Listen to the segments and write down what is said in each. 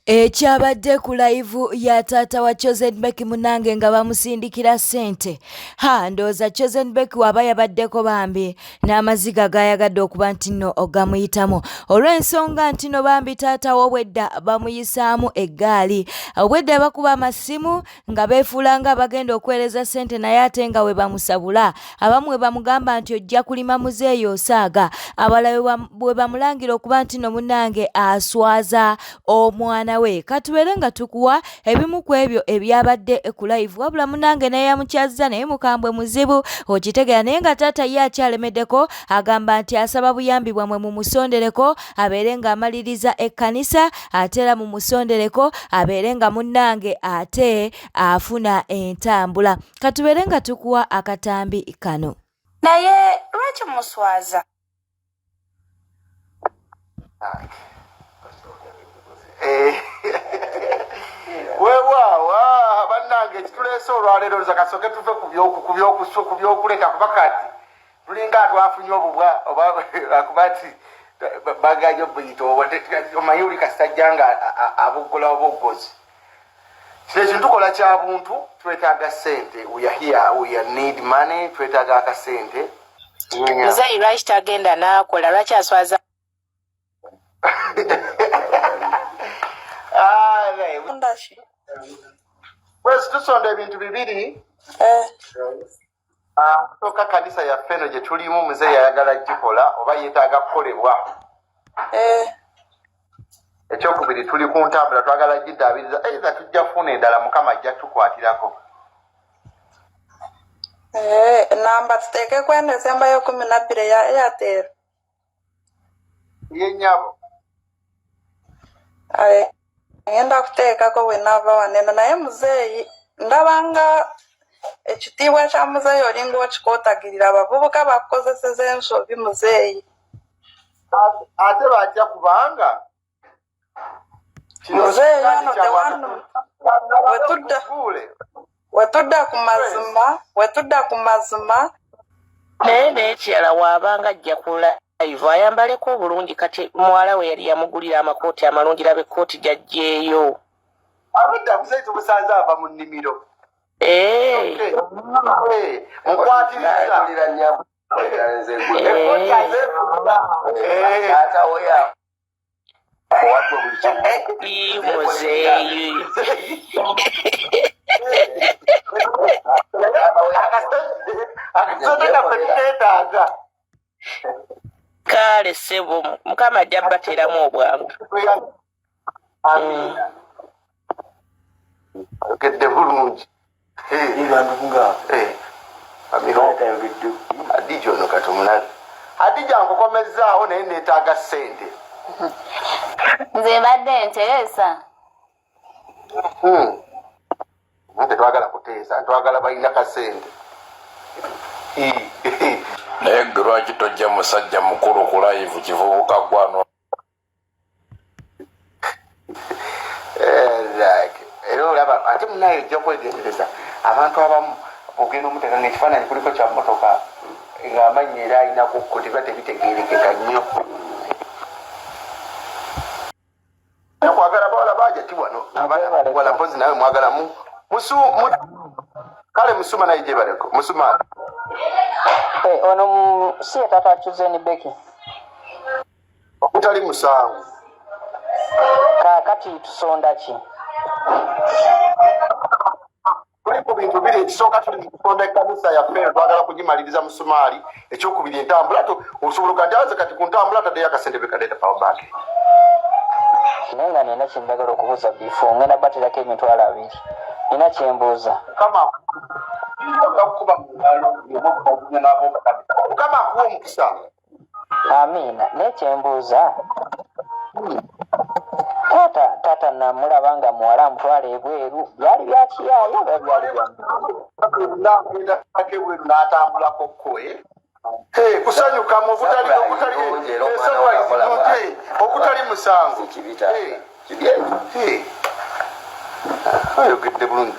Ekyabadde ku live ya taata wa Chosen Becky munange nga bamusindikira ssente. Ha, ndowooza Chosen Becky waba yabaddeko bambi n'amaziga gaayagadde okuba nti nno ogamuyitamu olw'ensonga nti no bambi taata we obwedda bamuyisaamu eggaali. Obwedda bakuba amasimu nga beefuula nga abagenda okuweereza ssente naye ate nga we bamusabula. Abamu we bamugamba nti ojja kulima muzeeyi osaaga, abalala we bamulangira okuba nti no munnange aswaza omwana we. Katubeere nga tukuwa ebimu ku ebyo ebyabadde ku live, wabula munnange naye yamukyazza naye mukambwe muzibu okitegera, naye nga taata ye akyalemeddeko agamba nti asaba buyambi bwamwe mumusondereko abeere ng'amaliriza ekkanisa ate era mumusondereko abeere nga munnange ate afuna entambula. Katubeere nga tukuwa akatambi kano. Naye lwaki muswaza? Eh. Weewaawo, ah, bannange ekituleese olwaleero nza kasooke tuve ku by'okuleka kuba kati tulinga atwafunye obubwa oba lwakuba nti baganye obuyita omanyi oli kasajja nga abuggola obuggozi. Kino ekintu tukola kya buntu, twetaaga ssente. We are here, we are need money, twetaaga akasente. Muzeeyi lwaki tagenda n'akola, lwaki aswaza? Tusonda ebintu bibiri. Soka kanisa yaffe eno gye tulimu muzeeyi ayagala gikola oba yeetaaga kukolebwa. Ekyokubiri tuli ku ntambula twagala giddaabiriza, either tujja kufuna endala Mukama ajja tukwatirako. Namba tuteeke kweno esembayo 12 eya Airtel. Ye nnyabo. Ngenda kuteekako bwe naava wano eno, naye muzeeyi ndabanga ekitiibwa kya muzeeyi olinga okikootagirira, abavubuka bakukozeseza ensobi muzeeyi. Ate batya kubanga muzeeyi ono tewanu wetudda ku mazima, wetudda ku mazima. Naye n'ekirala waabanga ajja ku live ayambaleko obulungi, kati muwala we yali yamugulira amakooti amalungi, laba ekkooti gy'aggyeeyo. Abadde muzeeyi tumusanze ava mu nnimiro. Mukwatiriza. Muzeeyi. Akasente kaffe tukeetaaga. Kale ssebo, Mukama ajja bateeramu obwangu. Amiina. Ayogedde bulungi. Hadija ono kati omulabe. Hadija nkukomezzaawo naye neetaaga ssente. Nze mbadde nteesa. Tetwagala kuteesa, twagala balina kasente. Naye gwe lwaki tojja musajja mukulu ku live kivubuka gwano? Era olaba ate munaye ojja kwegendereza abantu abamu ogenda omuteeka ng'ekifaananyi kuliko kya mmotoka ng'amannya era alina kukko teba tebitegeerekeka nnyo. Kwagala bawala baja ti wano wala mpozi nawe mwagala mu musu kale musuma naye gyebaleko musuma. Ono si ye taata Chosen Becky. Ogutali musango. Kaakati tusonda ki? Tuli ku bintu biri, ekisooka tuli mu kusonda ekkanisa yaffe twagala kugimaliriza musumaali, ekyokubiri entambula osobola ogantaze kati ku ntambula taddeyo akasente be kaleeta power bank. Naye nga nina kye njagala okubuuza before ngenda baterako 200,000. Nina kye mbuuza. Mukama akuwa omukisa. Amiina. Naye kye mbuuza taata namulaba nga muwala amutwala ebweru, byali bya kiyaaye oba byali bya nagenda ebweru n'atambulako kko kusanyuka mu ogutali musango. Ayogedde bulungi.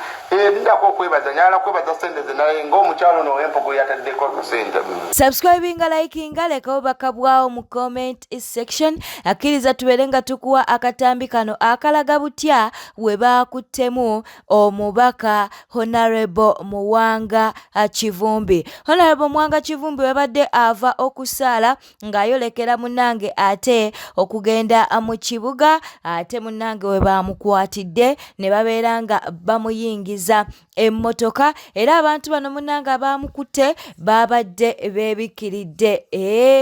Ndako okwebaza, njagala kwebaza sente ze naye ng'omukyalo ono ow'empogo yataddeko sente. Subscribinga, likinga, leka obubaka bwawo mu comment section. Akkiriza tubeere nga tukuwa akatambi kano akalaga butya we baakuttemu omubaka Honorable Muwanga Kivumbi. Honorable Muwanga Kivumbi wabadde ava okusaala ng'ayolekera munnange ate okugenda mu kibuga, ate munnange we baamukwatidde ne babeera nga bamuyingiza emmotoka. Era abantu bano munnange abaamukutte baabadde beebikkiridde,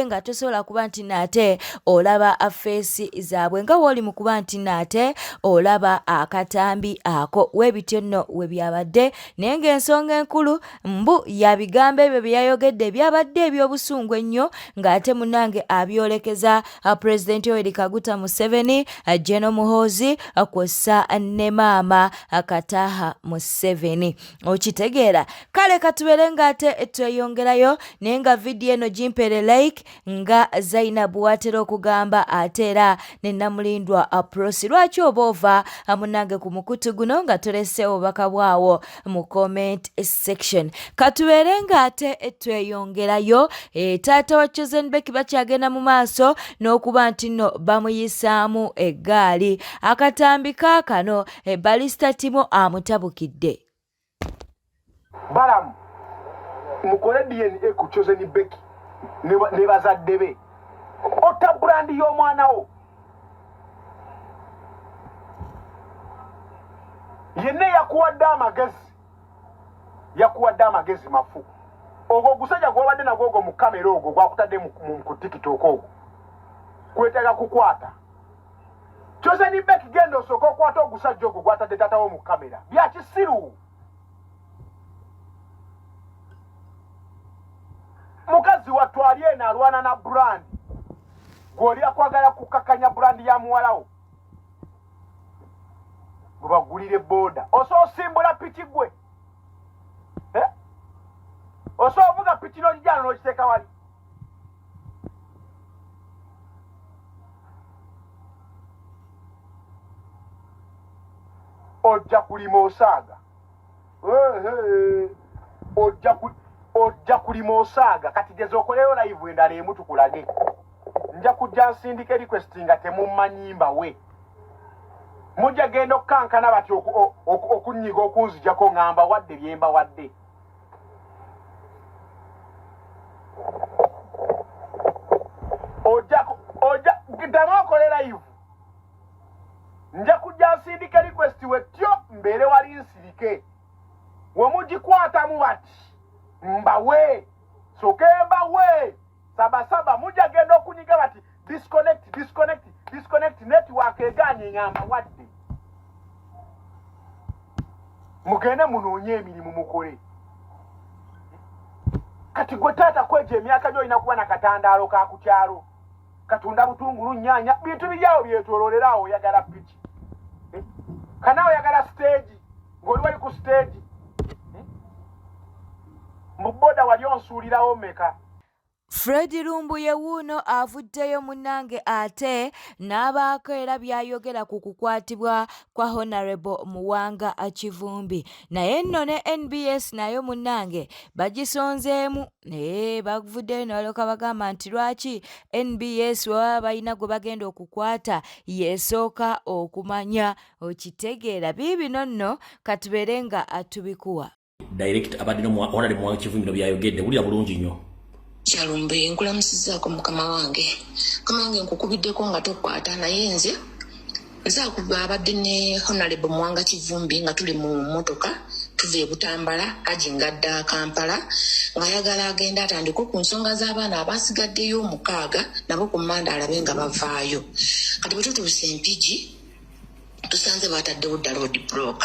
nga tosobola kuba nti naate olaba feesi zaabwe nga wooli mu kuba nti naate olaba akatambi ako. Weebityo nno we byabadde, naye ng'ensonga enkulu mbu ya bigambo ebyo bye yayogedde byabadde eby'obusungu ennyo, ng'ate munnange abyolekeza Pulezidenti Yoweri Kaguta Museveni, General Muhoozi kw'ossa ne maama Kataha Museveni. Okitegeera? Kale katubeere ng'ate tweyongerayo, naye nga vidiyo eno gimpeere like nga Zainab watera okugamba, ate era ne Namulindwa Prosi. Lwaki oba ova munnange ku mukutu guno nga tolese obubaka bwawo mu comment section? Katubeere ng'ate tweyongerayo. Taata wa Chosen Becky bakyagenda mu maaso n'okuba nti nno bamuyisaamu eggaali. Akatambi kaakano Balista Timo amutabukidde. Balamu mukole DNA ku Chosen Becky ne bazadde be. Otta brand y'omwana wo. Yenna yakuwadde amagezi, yakuwadde amagezi mafu. Ogwo ogusajja gw'obadde nagwo ogwo mu kamera ogwo gwakutadde ku TikTok ogwo kwetaaga kukwata. Chosen Becky genda osooke okwate ogusajja ogwo gwatadde taata wo mu kamera. Bya kisiru. Mukazi wattu ali eno alwana na brand, gw'oli akwagala kukakanya brand ya muwalawo gwe bagulire boda. Osobola osimbula piki gwe, osobola ovuga piki n'ogijjana n'ogiteeka wali. Ojja kulima osaaga, ojja kulima osaaga. Kati geza okoleyo live endala emu tukulage. Nja kujja nsindike request nga temummanyi mbawe. Mujja genda okukankana bati okunyiga okunzijako nga mbawadde bye mbawadde. Ojja ddamu okole live. Nja kujja nsindike request wetyo mbeere wali nsirike. We mugikwatamu bati mbawe, soke mbawe sabasaba. Mujja genda okunyiga bati disconnect, disconnect, disconnect, network egaanye nga mbawadde. Mugende munoonye emirimu mukole. Kati gwe taata kwejo emyaka gy'olina kuba na katandaalo ka ku kyalo, katunda butungulu, nnyaanya, bintu biri awo byetooloolera awo. Oyagala piki kana oyagala stage ng'oli wali ku stage mu boda wali onsuulirawo meka. Fred Lumbuye wuuno avuddeyo munnange ate n'abaako era by'ayogera ku kukwatibwa kwa Honorable Muwanga Kivumbi. Naye nno ne NBS nayo munnange bagisonzeemu, naye bavuddeyo ne balyoka bagamba nti lwaki NBS bwe baba balina gwe bagenda okukwata yeesooka okumanya. Okitegeera? Biibino nno katubeere nga tubikuwa. Direct abadde Honorable Muwanga Kivumbi no byayogedde, wulira bulungi nnyo. Kyalumbe, nkulamusizzaako mukama wange. Mukama wange, nkukubiddeko nga tokwata, naye nze nze abadde ne Honorable Muwanga Kivumbi nga tuli mu mmotoka tuva e Butambala, Haji ngadda Kampala, ng'ayagala agenda atandike ku nsonga z'abaana abasigaddeyo 6 nabo ku Manda alabe nga bavaayo. Kati bwe tutuuse Empigi, tusanze bataddewo dda road block.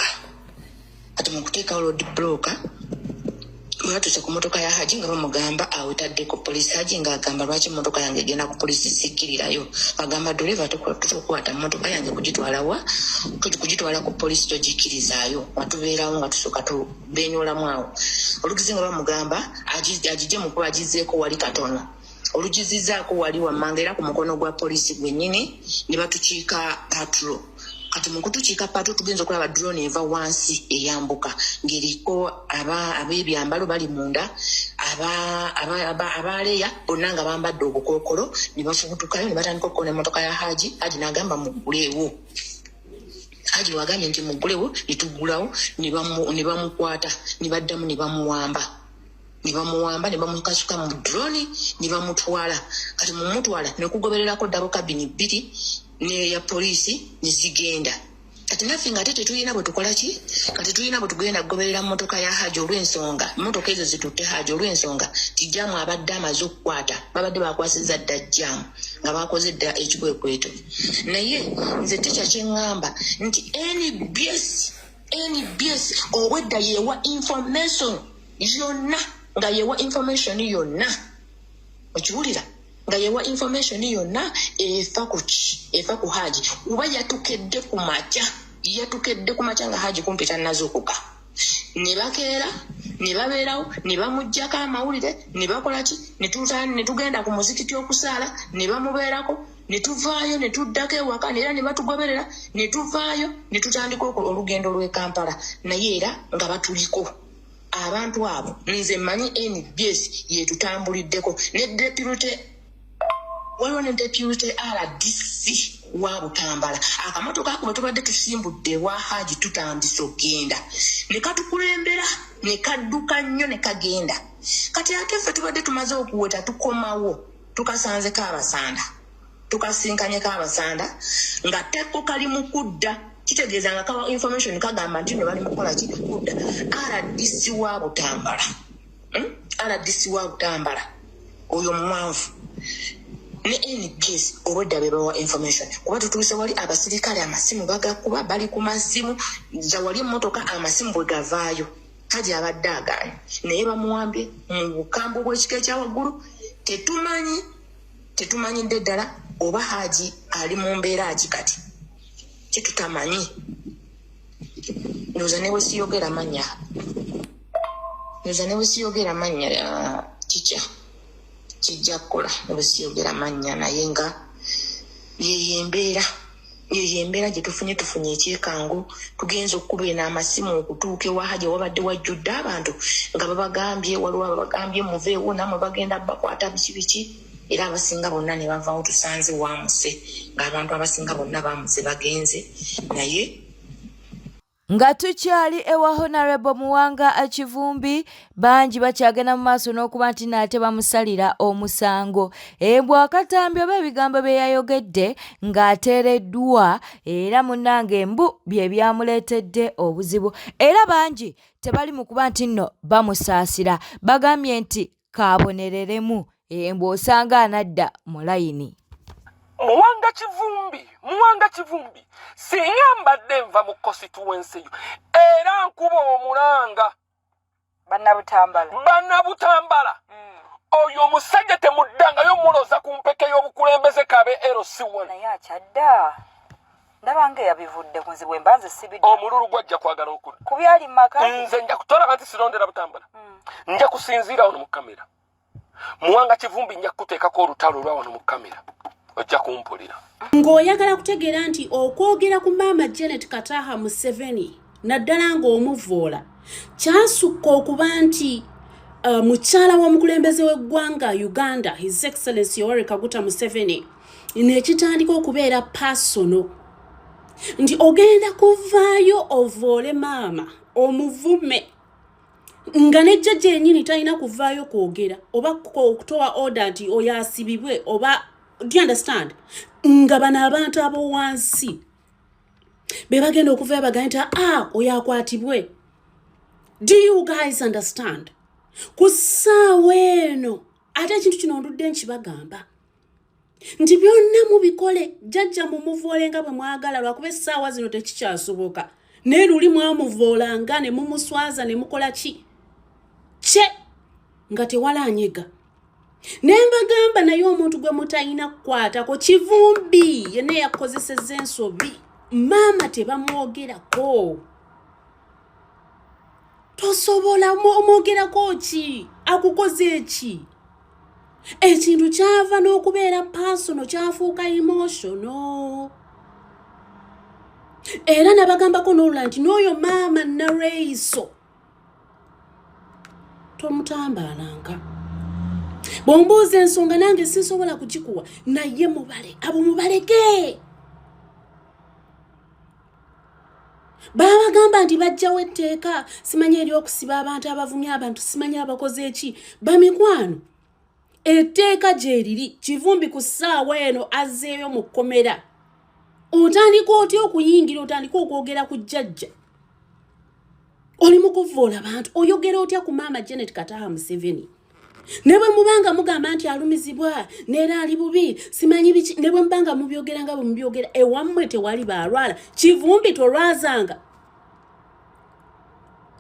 Kati mu kuteekawo road block, batuuse ku mmotoka ya Haji nga bamugamba awetaddeko poliisi. Haji ng'agamba, "Lwaki emmotoka yange egenda ku poliisi? Sikkirirayo." Bagamba, "Dereva, tutokwata mmotoka yange kugitwala wa kugitwala ku poliisi, togikkirizaayo." Nga tubeerawo nga tusooka tubenyolamu awo olugizi nga bamugamba agijje mukuba agizeeko wali katono. Olugizizaako wali wammanga era ku mukono gwa poliisi gwennyini ne batukiika patrol. Kati mu kutukiika pato tugenza okulaba drone eva wansi eyambuka ng'eriko ab'ebyambalo bali munda, abaleya bonna nga bambadde obukookolo, ne bafubutukayo ne batandika okukona emmotoka ya Haji. Haji n'agamba mugguleewo. Haji wagambye nti muggulewo, ne tuggulawo, ne bamukwata, ne baddamu ne bamuwamba, ne bamuwamba, ne bamukasuka mu drone ne bamutwala. Kati mumutwala ne kugobererako double cabin 2 neya poliisi ne zigenda. Kati naffe nga ate tetulina bwe tukola ki, kati tulina bwe tugenda kugoberera mmotoka ya Haji olw'ensonga mmotoka ezo zitutte Haji, olw'ensonga ti jaamu abadde amaze okukwata, babadde bakwasizza dda jaamu nga bakoze dda ekikwekweto. Naye nze tekya kyeŋŋamba nti NBS obwedda yewa information yonna, nga yewa information yonna, okiwulira, nga yewa information yonna efa ku ki, efa ku Haji. Kuba yatukedde ku makya, yatukedde ku makya nga Haji kumpi tannazuukuka, ne bakeera ne babeerawo ne bamuggyako amawulire ne bakola ki, ne tugenda ku muzikiti okusaala ne bamubeerako, ne tuvaayo ne tuddako ewaka era ne batugoberera, ne tuvaayo ne tutandika olugendo lw'e Kampala, naye era nga batuliko. Abantu abo nze mmanyi NBS yetutambuliddeko ne deputy, waliwo ne deputy RDC wa Butambala. Akamotoka ako bwe tubadde tusimbudde ewa Haji tutandise okugenda ne katukulembera ne kadduka nnyo ne kagenda. Kati ate ffe tubadde tumaze okuweta tukomawo tukasanzeko abasanda, tukasinkanyeko abasanda nga tekko kali mu kudda, kitegeeza nga kawa information kagamba nti no bali mukukola ki, kudda. RDC wa Butambala, RDC wa Butambala oyo muwanvu ne NBS obwedda be bawa information, kuba tutuuse wali abasirikale amasimu bagakuba, bali ku masimu za wali emmotoka amasimu bwe gavaayo. Haji abadde agaanye naye bamuwambye mu bukambwe bw'ekika ekya waggulu. Tetumanyidde ddala oba Haji ali mu mbeera ki kati, kyetutamanyi. Ndowooza ne bwe siyogera mannya, ndowooza ne bwe siyogera mannya kikya kijja kukola, ne bwe siyogera mannya, naye nga yeyo embeera, yeyo embeera gye tufunye. Tufunye ekyekango, tugenza okukuba eno amasimu okutuuka ewa Haji wabadde wajjudde abantu nga babagambye, waliwo ababagambye muveewo nammwe bagenda bakwata biki biki, era abasinga bonna ne bavaawo. Tusanze waamuse ng'abantu abasinga bonna baamuse bagenze naye. Nga tukyali ewa Honorable Muwanga Kivumbi, bangi bakyagenda mu maaso n'okuba nti naate bamusalira omusango embwa akatambi oba ebigambo bye yayogedde ng'ateereddwa, era munnange embu bye byamuleetedde obuzibu, era bangi tebali mu kuba nti nno bamusaasira, bagambye nti kaabonereremu embwa osanga anadda mu layini. Muwanga Kivumbi, Muwanga Kivumbi, singa mbadde nva mu constituency yo era nkuba omulanga. Bannabutambala, Bannabutambala, oyo omusajja temuddangayo muloza ku mpeke y'obukulembeze kabe LC1. Naye akyadda, ndaba nga eyabivudde ku nze bwe mba nze sibidde. Omululu gwajja kwagala okudda. Ku byali mu maka. Nze nja kutolaba nti sirondera Butambala, nja kusinziira wano mu kamera. Muwanga Kivumbi, nja kukuteekako olutalo olwa wano mu kamera, ojja kumpulira. Ng'oyagala kutegeera nti okwogera ku maama Janet Kataha Museveni, naddala ng'omuvoola, kyasukka okuba nti mukyala w'omukulembeze w'eggwanga Uganda, His Excellency Yoweri Kaguta Museveni, nekitandika okubeera personal, nti ogenda kuvaayo ovoole maama omuvume, nga ne jjajja yennyini talina kuvaayo kwogera oba okutowa order nti oyo asibibwe oba, do you understand, nga bano abantu ab'owansi be bagenda okuvayo bagambe nti ah, oyo akwatibwe. Do you guys understand? Ku ssaawa eno ate ekintu kino ndudde nkibagamba nti byonna mubikole, jjajja mumuvoole nga bwe mwagala, lwakuba essaawa zino tekikyasoboka, naye luli mwamuvoolanga ne mumuswaza ne mukola ki kye nga tewalanyega. Ne mbagamba naye omuntu gwe mutalina kukwatako Kivumbi yenna yakozesezza ensobi, maama tebamwogerako, tosobola omwogerako ki, akukoze eki? Ekintu kyava n'okubeera personal, kyafuuka emotional. Era nabagambako n'olula nti n'oyo maama Nareiso tomutambaalanga. Bw'ombuuza ensonga nange sisobola kugikuwa, naye mubale abo mubaleke. Babagamba nti bajjawo etteeka simanyi ery'okusiba abantu abavumye abantu simanyi abakoze eki. Bamikwano, etteeka gyeriri. Kivumbi ku ssaawa eno azzeeyo mu kkomera. Otandika otya okuyingira otandika okwogera ku jjajja? Oli mu kuvvoola bantu. Oyogera otya ku maama Janet Kataha Museveni? Ne bwe mubanga mugamba nti alumizibwa neera ali bubi simanyi biki, ne bwe mubanga mubyogera nga bwe mubyogera, ewammwe tewali baalwala. Kivumbi tolwazanga.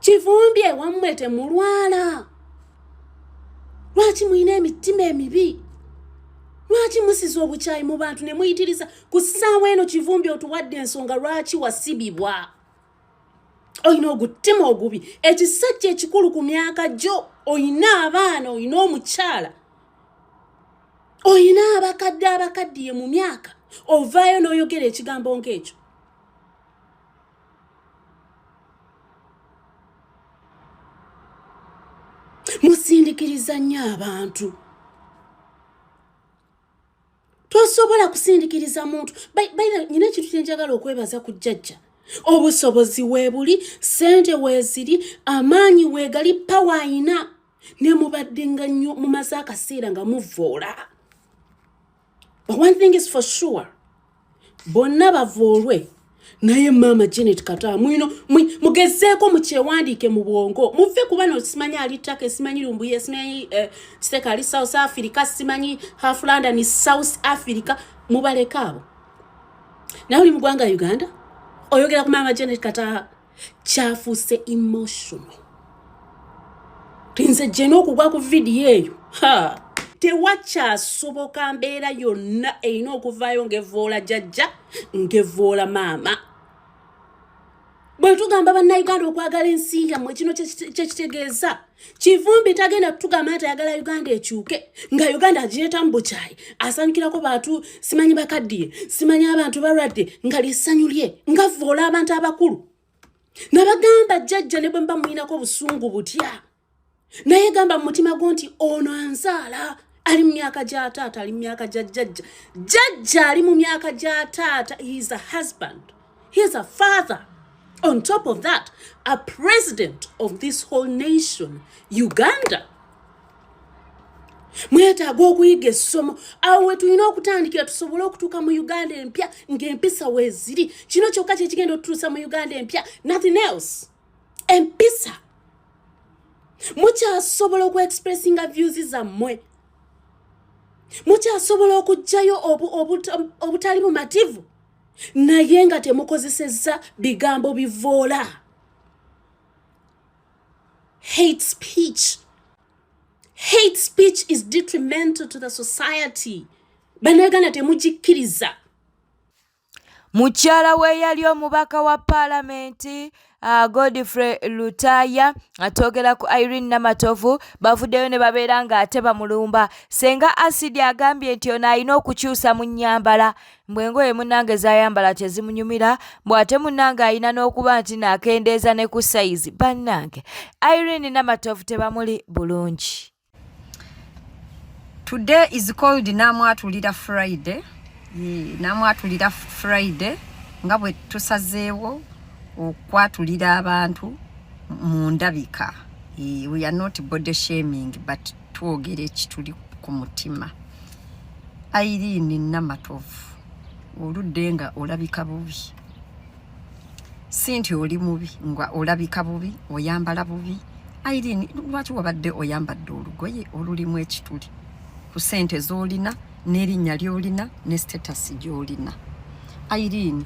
Kivumbi ewammwe temulwala. Lwaki mulina emitima emibi? Lwaki musiza obukyayi mu bantu ne muyitiriza? Ku ssaawa eno Kivumbi otuwadde ensonga lwaki wasibibwa. Olina ogutima ogubi, ekisajja ekikulu ku myaka gyo, olina abaana, olina omukyala, olina abakadde abakaddiye mu myaka, ovaayo n'oyogera ekigambo ng'ekyo. Musindikiriza nnyo abantu. Tosobola kusindikiriza muntu. Nyina ekintu kyenjagala okwebaza ku jjajja. Obusobozi weebuli, ssente weeziri, amaanyi weegali, pawa ayina. Ne mubadde nga nnyo mumaze akaseera nga muvoola. But one thing is for sure, bonna bavoolwe, naye maama Janet Kataha mwino mugezeeko mukyewandiike mu bwongo, muve ku bano simanyi ali Turkey, simanyi Lumbuye, simanyi Kiseka ali South Africa, simanyi half London South Africa, mubaleke abo. Naye oli mu ggwanga Uganda oyogera ku maama Janet Kataha, kyafuuse emotional. Nze gyena okugwa ku vidiyo eyo, ha tewakyasoboka mbeera yonna erina okuvaayo ng'evoola jjajja ng'evoola maama. Bwe tugamba bannayuganda okwagala ensi yammwe, kino kyekitegeeza. Kivumbi tagenda kutugamba nti ayagala Uganda ekyuke nga Uganda agireeta mu bukyayi, asanyukirako bantu simanyi bakaddiye, simanyi abantu balwadde, nga lyessanyu lye nga voola abantu abakulu. Nabagamba jjajja ne bwe mba muyinako obusungu butya, naye gamba mu mutima gwo nti ono anzaala, ali mu myaka gya taata, ali mu myaka gya jjajja, jjajja ali mu myaka gya taata. He is a husband, he is a father, on top of that a president of this whole nation Uganda. Mwetaaga okuyiga essomo. Awo we tulina okutandikira tusobole okutuuka mu Uganda empya ng'empisa weeziri. Kino kyokka kyekigenda okutuusa mu Uganda empya, nothing else. Empisa. Mukyasobola okuexpressinga views zammwe, mukyasobola okuggyayo obutali bumativu, naye nga temukozesezza bigambo bivoola. Hate speech, hate speech is detrimental to the society. Bannayuganda temugikkiriza. Mukyala we yali omubaka wa paalamenti Godfrey Lutaaya atwogera ku Irene Namatovu, bavuddeyo ne babeera ng'ate bamulumba. Senga Acid agambye nti ono alina okukyusa mu nnyambala, mbu engoye munnange z'ayambala tezimunyumira, mbu ate munnange alina n'okuba nti naakendeeza ne ku sayizi. Bannange Irene Namatovu tebamuli bulungi. Today is called Namwatulira Friday. Ye, Namwatulira Friday nga bwe tusazeewo okwatulira abantu mu ndabika. Ye, we are not body shaming, but twogera ekituli ku mutima. Irene Namatovu, oludde nga olabika bubi. Si nti oli mubi, nga olabika bubi, oyambala bubi. Irene, lwaki wabadde oyambadde olugoye olulimu ekituli ku ssente z'olina n'erinnya ly'olina ne status gy'olina? Irene,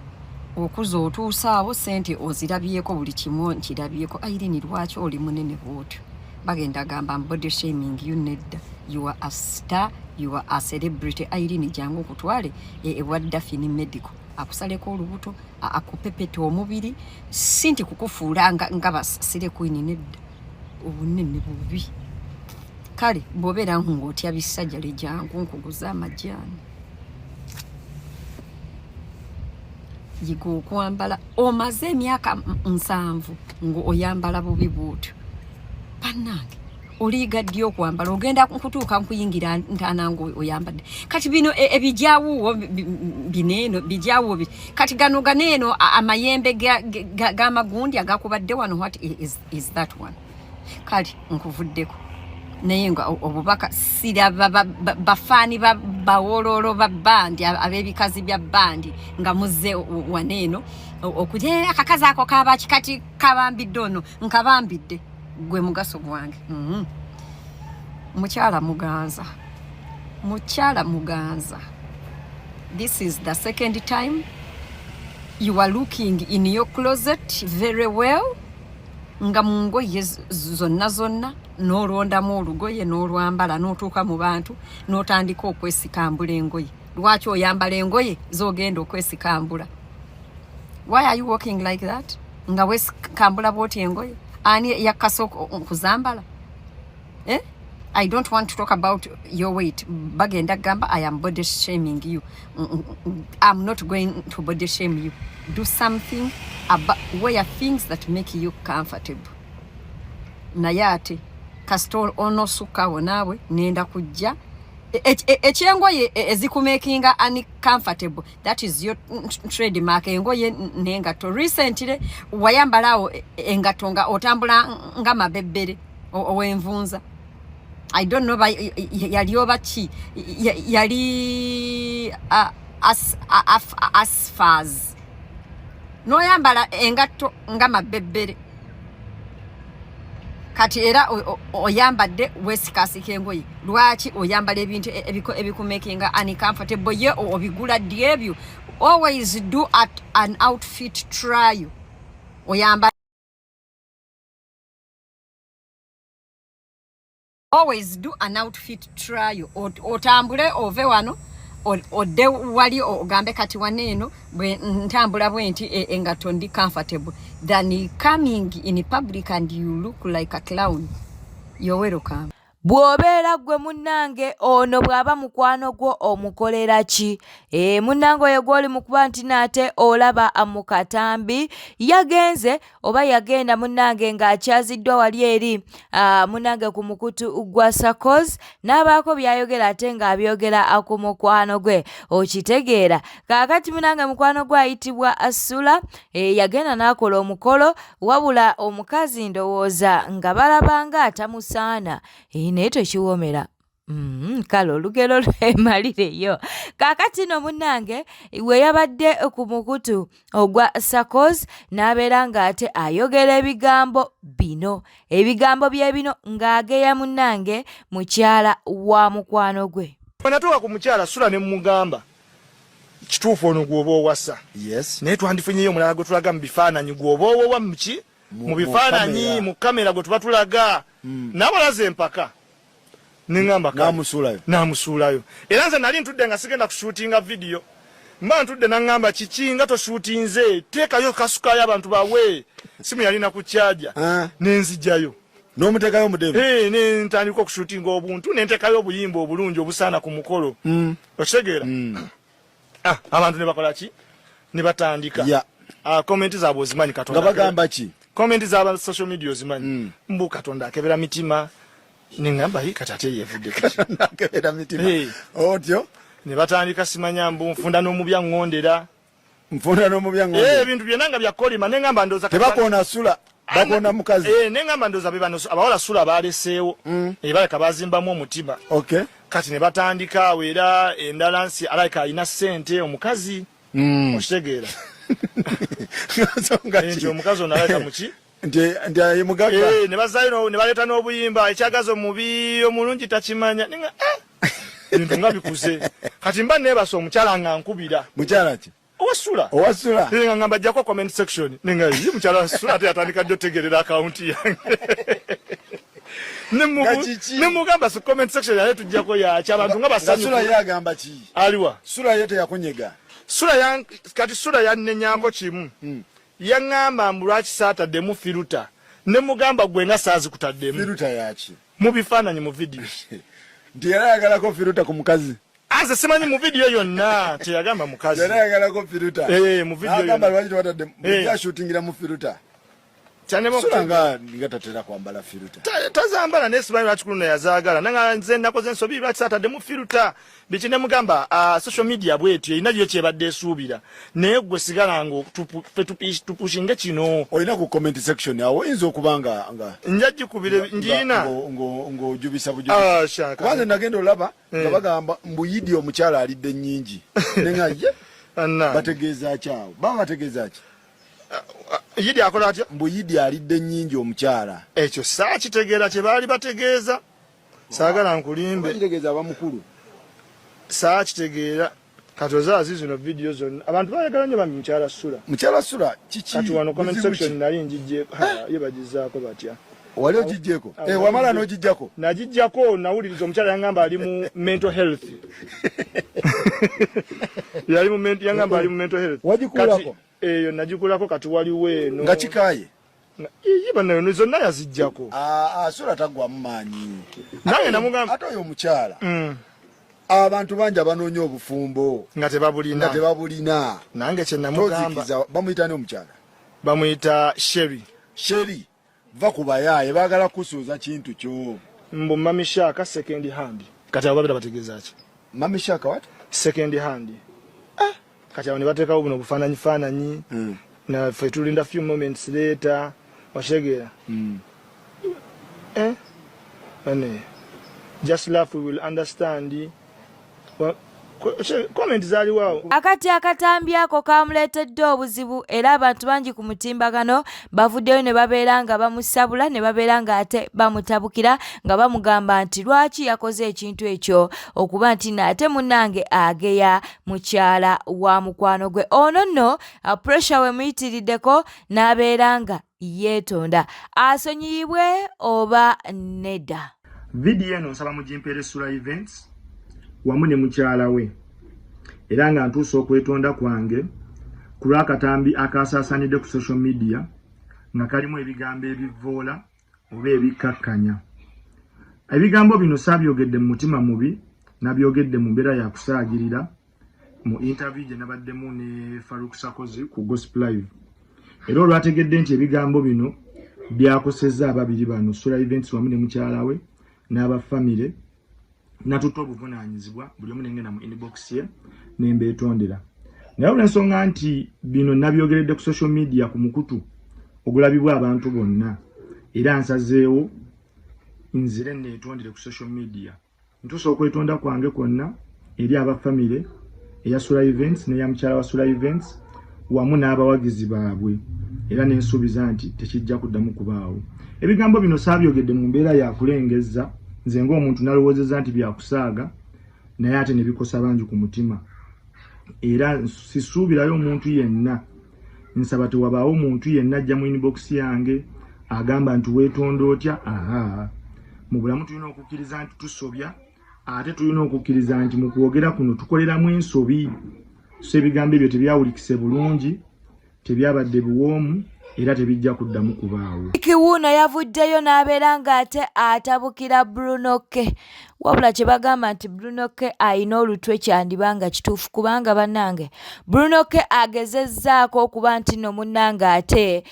okuza otuusaawo ssente ozirabyeko, buli kimu nkirabyeko. Irene, lwaki oli munene bw'otyo? Bagenda gamba body shaming you. Nedda, you are a star, you are a celebrity. Irene, jangu okutwale ewa Dafini Medical akusaleko olubuto, akupepeta omubiri, si nti kukufuula nga ba slay queen. Nedda, obunene bubi. Kale bw'obeera ng'otya bisajja, lejangu nkuguza amajaani. Yiga okwambala. Omaze emyaka 70 ng'oyambala bubi bw'otyo. Bannange, oliyiga ddi okwambala? Ogenda kutuuka nkuyingira ntaana ng'oyambadde. Kati bino ebijawuwo bineeno bijawuwo kati gano ganeeno amayembe g'amagundi agakubadde wano. What is that one? Kale nkuvuddeko, naye nga obubaka siraba bafaani bawololo ba bandi ab'ebikazi bya bandi nga muzze waneeno okuja akakazi ako kabaki kati kabambidde ono nkabambidde gwe mugaso gwange. Mukyala Muganza, mukyala Muganza, this is the second time you are looking in your closet very well, nga mu ngoye zonna zonna n'olondamu olugoye n'olwambala n'otuuka mu bantu n'otandika okwesikambula engoye. Lwaki oyambala engoye z'ogenda okwesikambula? Why are you walking like that, nga wesikambula bwoti engoye? Ani yakkasa okuzambala, eh? I don't want to talk about your weight. Bagenda gamba I am body shaming you. I'm not going to body shame you. Do something about, wear things that make you comfortable. Naye ate kasita onosukkawo naawe nenda kujja ekyengoye ezikumakinga uncomfortable, that is your trademark. Engoye n'engatto, recently wayambalawo engatto nga otambula nga mabebbere owenvunza. I don't know yali oba ki, yali asfas n'oyambala engatto nga mabebbere. Kati era oyambadde weesikasika engoye. Lwaki oyambala ebintu ebikumakinga uncomfortable? Ye obigula ddi ebyo? Always do at an outfit trial. Oyamba, always do an outfit trial. Otambule ove wano odde wali ogambe kati waneeno bwe ntambula bwe nti engatto ndi comfortable, than coming in public and you look like a clown. You're welcome. Bw'obeera ggwe munnange, ono bw'aba mukwano gwo omukolera ki? Ee, munnange, oyo gw'oli mu kuba nti naate olaba mu katambi yagenze oba yagenda munnange ng'akyaziddwa wali eri munnange ku mukutu gwa Sacos n'abaako by'ayogera ate ng'abyogera ku mukwano gwe. Okitegeera? Kaakati munnange, mukwano gwe ayitibwa Sula yagenda n'akola omukolo, wabula omukazi ndowooza nga balaba nga atamusaana, naye tekiwoomera. Kale olugero lwemalireyo. Kaakati no munnange we yabadde ku mukutu ogwa Sacos n'abeera ng'ate ayogera ebigambo bino, ebigambo bye bino ng'ageya munnange mukyala wa mukwano gwe. Bwe natuuka ku mukyala Sula ne mugamba, kituufu ono gw'oba owasa, naye twandifunyeyo omulala gwe tulaga mu bifaananyi, gw'oba owowa muki mu bifaananyi, mu kamera gwe tuba tulaga. N'abalaza empaka neŋŋamba namusuulayo. Namusuulayo. Era nze nali ntudde nga sigenda kushuutinga vidiyo, mba ntudde naŋŋamba, kiki nga toshuutinze? Teekayo kasukayo abantu bawe. Simu yalina ku kyaja, nenzijjayo. N'omuteekayo mudebe. Eh, nentandika okushuutinga obuntu, nentekayo obuyimba obulungi obusaana ku mukolo. Okitegeera? Ah, abantu ne bakola ki, ne batandika. Ah, comment zaabwe ozimanyi, Katonda nga bagamba ki? Comment z'aba social media ozimanyi, mbu Katonda akebera mitima. Neŋŋamba, "Yi, kati ate yeevudde kuki?" Akebera mitima. Otyo. Ne batandika simanya mbu nfunda n'omubya ŋŋondera. Nfunda n'omubya ŋŋondera. Eh, ebintu byonna nga byakolima. Neŋŋamba ndowooza tebakoona Sula, bakoona mukazi. Eh, neŋŋamba ndowooza be bano abawala Sula baleseewo, baleka bazimbamu omutima. Kati ne batandika awo era endala nsi alabika alina ssente omukazi. Okitegeera nti omukazi ono alabika muki? Nti aye mugagga. Eh, ne bazaayo ne baleeta n'obuyimba ekyagaza omubi omulungi takimanya. Nenga ebintu nga bikuze. Kati mba neebasa, omukyala nga nkubira. Mukyala ki? Owasula. Owasula. Nga ngamba jjako comment section. Nenga yi, mukyala Sula ate yatandika ddi otegerera akawunti yange? Nemugamba si comment section yale tujjako yaki, abantu nga basanyufu. Sula ye agamba ki? Aliwa? Sula ye teyakunyega? Sula ya kati Sula yannenyako kimu. Yaŋŋamba mbu lwaki saataddemu filter, ne mugamba gwe nga saazikutaddemu. Filter yaki? Mu bifaananyi, mu vidiyo. Nti yali ayagalako filter ku mukazi. Aze simanyi mu video yonna teyagamba mukazi. Yali ayagalako filter. Eh, mu video yonna. Agamba lwaki tewatadde Eh. yashutingira mu filter. Kyanema Sura nga nga tatera kwambala filter. Tazambala naye simanyi lwaki kuluno yazaagala nanga nze nakoze ensobi lwaki saataddemu filter biki ne mugamba social media bwetyo erina yo kyebadde esuubira naye gwe sigala nga ffe tupushinge kino. Olina ku comment section awo oyinza okuba nga nga nja gikubire ngiina ng'ojubisa bujubisa. Ah, shaka. Kubanze nagenda olaba nga Eh. bagamba mbu yidi omukyala alidde nnyingi. Nenga ye Anna. bategeeza ki awo? Baba bategeeza ki? Yidi akola atya? Mbu yidi alidde nnyingi omukyala. Ekyo saakitegeera kye baali bategeeza. Saagala nkulimbe. Kitegeeza aba mukulu. Saakitegeera. Kati ozaazi zino vidiyo zonna abantu bayagala nnyo bambi mukyala Sula. Mukyala Sula kiki? Kati wano comment Buzibu section ki? nali njijje ye bagizaako batya? Wali ogiggyeko? Eh, wamala n'ogiggyako? Nagiggyako, nawuliriza omukyala yangamba ali mu mental health. Yali mu yangamba ali mu mental health. Wagikulako? Kati eyo nagikulako kati waliwo eno. Nga kikaaye? Iye banayo zonna yaziggyako. Ah, ah, Sula taggwamu maanyi. Nange namugamba. Ate oyo omukyala. Abantu bangi abanoonya obufumbo. Nga tebabulina. Nga tebabulina. Nange kye namugamba. Tozikiza, bamuyita ani omukyala? Bamuyita Sherry. Sherry, va ku bayaaye baagala kusuuza kintu kyo. Mbu Mami Shaka second hand. Kati abo babira bategeeza ki? Mami Shaka what? Second hand. Kati abo ne bateekawo buno obufaananyi faananyi. Na ffe tulinda few moments later. Okitegeera? Eh? Bane. Just laugh, we will understand. Comment zaaliwo awo. Akati akatambi ako kamuleetedde obuzibu era abantu bangi ku mutimbagano bavuddeyo ne babeera nga bamusabula ne babeera nga ate bamutabukira nga bamugamba nti lwaki yakoze ekintu ekyo okuba nti nate munnange ageya mukyala wa mukwano gwe. Ono nno pressure wemuyitiriddeko n'abeera nga yeetonda asonyiyibwe oba nedda. Vidiyo eno nsaba mugimpeere Sula Events wamu ne mukyala we era nga ntuusa okwetonda kwange ku lw'akatambi akaasaasaanidde ku social media nga kalimu ebigambo ebivvoola oba ebikkakkanya. Ebigambo bino saabyogedde mu mutima mubi, nabyogedde mu mbeera ya kusaagirira mu interview gye nabaddemu ne Farouk Sakozi ku Gospel Live. Era olwategedde nti ebigambo bino byakosezza ababiri bano, Sula Events wamu ne mukyala we n'aba famire, natutte obuvunaanyizibwa buli omu nengenda mu inbox ye ne mbeetondera. Naye olw'ensonga nti bino nabyogeredde ku social media ku mukutu ogulabibwa abantu bonna, era nsazeewo nzire neetondere ku social media. Ntuusa okwetonda kwange kwonna eri aba famire eya Sula Events n'eya mukyala wa Sula Events wamu n'abawagizi baabwe, era nensuubiza nti tekijja kuddamu kubaawo. Ebigambo bino saabyogedde mu mbeera ya kulengezza, nze ng'omuntu nalowoozezza nti byakusaaga, naye ate ne bikosa bangi ku mutima. Era sisuubirayo omuntu yenna, nsaba tewabaawo muntu yenna ajja mu inbox yange agamba nti weetonda otya. Aha, mu bulamu tulina okukkiriza nti tusobya, ate tulina okukkiriza nti mu kwogera kuno tukoleramu ensobi. So ebigambo ebyo tebyawulikise bulungi, tebyabadde biwoomu, era tebijja kuddamu kubaawo. Kiwuuno yavuddeyo n'abeera ng'ate atabukira Bruno K. Wabula kye bagamba nti Bruno K alina olutwe kyandiba nga kituufu, kubanga bannange Bruno K agezezzaako okuba nti nno munnange ate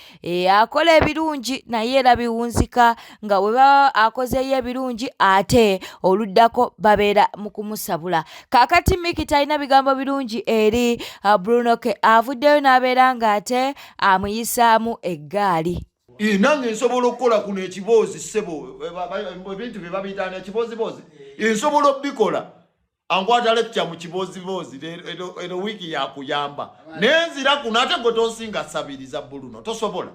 akola ebirungi naye era biwunzika nga bwe baba akozeeyo ebirungi ate oluddako babeera mu kumusabula. Kaakati Miki talina bigambo birungi eri Bruno K, avuddeyo n'abeera ng'ate amuyisaamu eggaali. Nange nsobola okukola kuno ekiboozi ssebo, ebintu bye babiyita ekibooziboozi, nsobola okubikola. Ankwata lecture mu kibooziboozi eno wiiki yakuyamba naye nzira kuno ate gwe tonsinga sabiriza Bruno, tosobola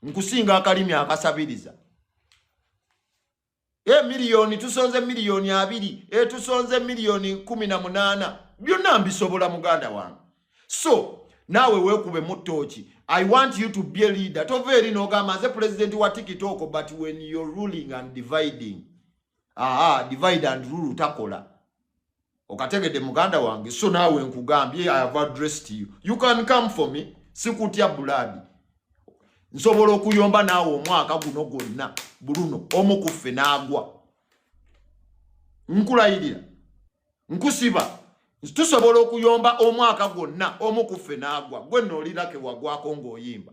nkusinga akalimi akasabiriza. Miliyoni tusonze miliyoni 20, tusonze miliyoni 18, byonna mbisobola muganda wange. So naawe weekube mu ttooki. I want you to be a leader. Tova eri n'ogamba nze president wa TikTok, but when you're ruling and dividing, aha, divide and rule takola. Okategedde muganda wange? So naawe nkugambye, I have addressed you, you can come for me. Sikutya blood, nsobola okuyomba naawe omwaka guno gwonna. Bruno omu ku ffe n'agwa, nkulayirira nkusiba. Tusobola okuyomba omwaka gwonna omu ku ffe n'agwa. Gwe nno olirake wagwako ng'oyimba.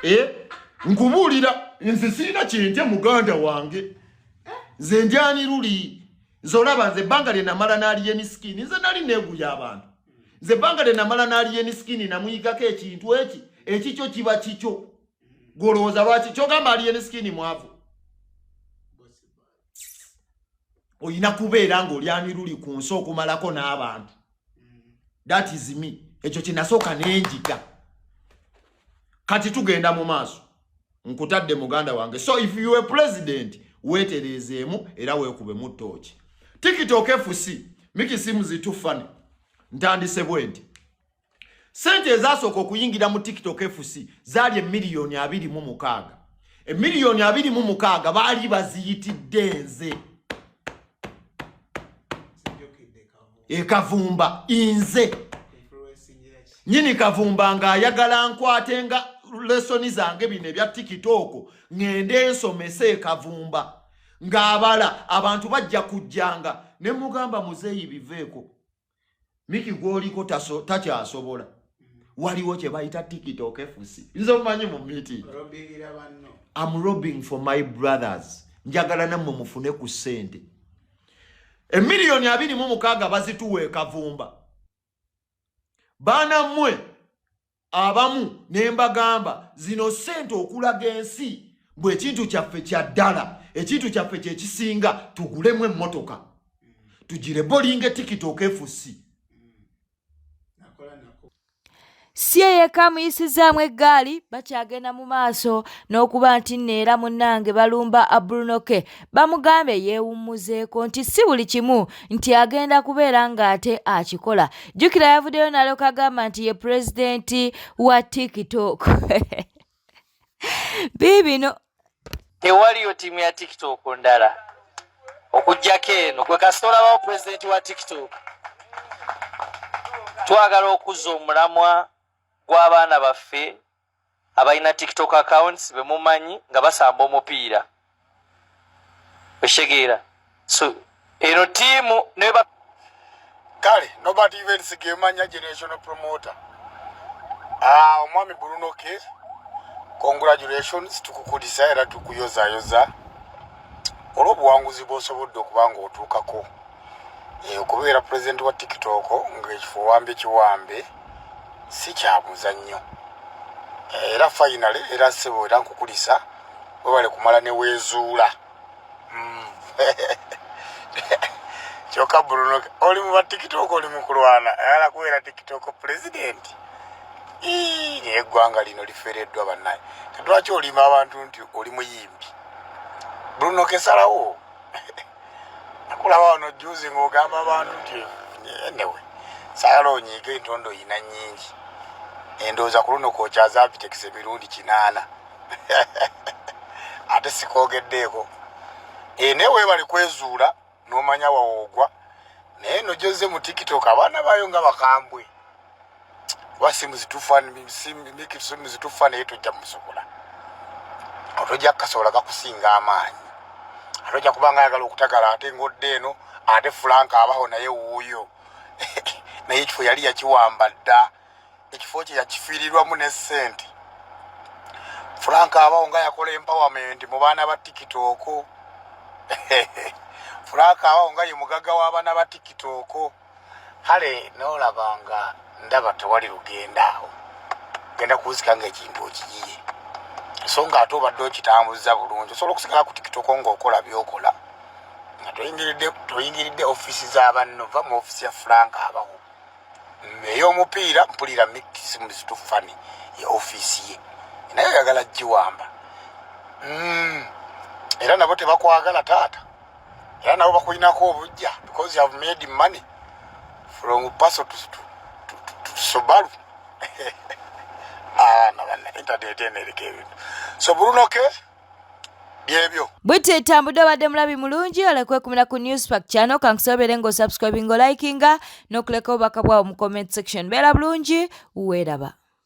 Eh, nkubuulira nze sirina kyentya muganda wange. Nze ndyani luli. Nze olaba nze ebbanga lye namala n'Alien Skin, nze nali neeguya abantu. Nze ebbanga lye namala n'Alien Skin namuyigako ekintu eki, ekikyo kiba kikyo. Gw'olowooza lwaki ky'ogamba Alien Skin mwavu? Olina kubeera ng'olyani luli ku nsi okumalako n'abantu. That is me. Ekyo kye nasooka ne njiga. Kati tugenda mu maaso. Nkutadde muganda wange. So if you were president, weetereezeemu era weekubemu ttooki. TikTok FC, Mickey Sims too funny. Ntandise bwe nti. Ssente ezasooka okuyingira mu TikTok FC zaali emiliyoni 26. Emiliyoni 26 baali baziyitidde nze. Ekavumba nze. Nyini Kavumba ng'ayagala nkwate nga lesoni zange bino ebya TikTok ng'ende nsomese Ekavumba. Ng'abala abantu bajja kujjanga ne mugamba muzeeyi biveeko. Miki gw'oliko takyasobola. Waliwo kye bayita TikTok FC. Nze omanyi mu meeting. I'm robbing for my brothers. Njagala nammwe mufune ku ssente. Emiliyoni 26 bazituwa e Kavumba. Baana mmwe abamu ne mbagamba zino ssente okulaga ensi bwe ekintu kyaffe kya ddala, ekintu kyaffe kye kisinga, tugulemu emmotoka tugirebolinge TikTok FC. Si ye yekka amuyisizaamu eggaali, bakyagenda mu maaso n'okuba nti nno era munnange balumba Bruno K. Bamugambye yeewummuzeeko nti si buli kimu nti agenda kubeera ng'ate akikola. Jjukira yavuddeyo n'alyoka agamba nti ye pulezidenti wa TikTok. Biibino. Tewaliyo ttiimu ya TikTok ndala okuggyako eno. Gwe kasita olabawo pulezidenti wa TikTok. Twagala okuzza omulamwa gw'abaana baffe abalina TikTok accounts be mumanyi nga basamba omupiira. Okitegeera? So eno ttiimu neba Kale Nobert Events gemanya generational promoter. Omwami Bruno K, congratulations, tukukulisa era tukuyozayoza olw'obuwanguzi bw'osobodde okuba ng'otuukako. Okubeera president wa TikTok ng'ekifo owambye kiwambe si kya muzannyo. Era finally era ssebo era nkukulisa webale kumala ne weezuula. Kyokka Bruno oli mu ba TikTok oli mu kulwana ayagala kubeera TikTok president. Ii, naye eggwanga lino lifereddwa bannaye. Kati lwaki olima abantu nti oli muyimbi? Bruno kesalawo. Nakulaba wano juzi ng'ogamba abantu nti anyway, saagala onyiige entondo oyina nnyingi. Endowooza ku luno kwokyaza Abitex emirundi 8. Ate sikoogeddeeko. Naye weebale kwezuula n'omanya wawoogwa. Naye eno gy'ozze mu TikTok abaana baayo nga bakambwe. Kuba simu zitufa, simu zitufa naye tojja musobola. Otojja kukasobola kakusinga amaanyi. Ate ojja kuba nga ayagala okutagala ate ng'odda eno, ate Frank abaho naye wuuyo. Naye ekifo yali yakiwamba dda. Ekifo kye yakifiirirwamu ne ssente. Frank abaho nga yakola empowerment mu baana ba TikTok. Frank abaho nga ye mugagga w'abaana ba TikTok. Kale n'olaba nga ndaba tewali lugenda awo. Genda kuwuzika ng'ekintu okiyiye. So nga ate obadde okitambuza bulungi. Osobola okusigala ku TikTok ng'okola by'okola. Nga toyingiridde ofiisi za banno, va mu ofiisi ya Frank abaho. Ey'omupiira mpulira Mickey Sims too funny ye ofiisi ye. Naye oyagala giwamba. Era nabo tebakwagala taata. Era nabo bakulinako obujja because you have made money from Paso to Subaru. Abaana banna internet eno eriko ebintu. So Bruno K byebyo. Bw'etyo etambudde obadde mulabi mulungi olekwekumira ku Newspark channel kankusobere ng'osubscribinga olikinga n'okuleka obubaka bwawo mu comment section. Beera bulungi weeraba.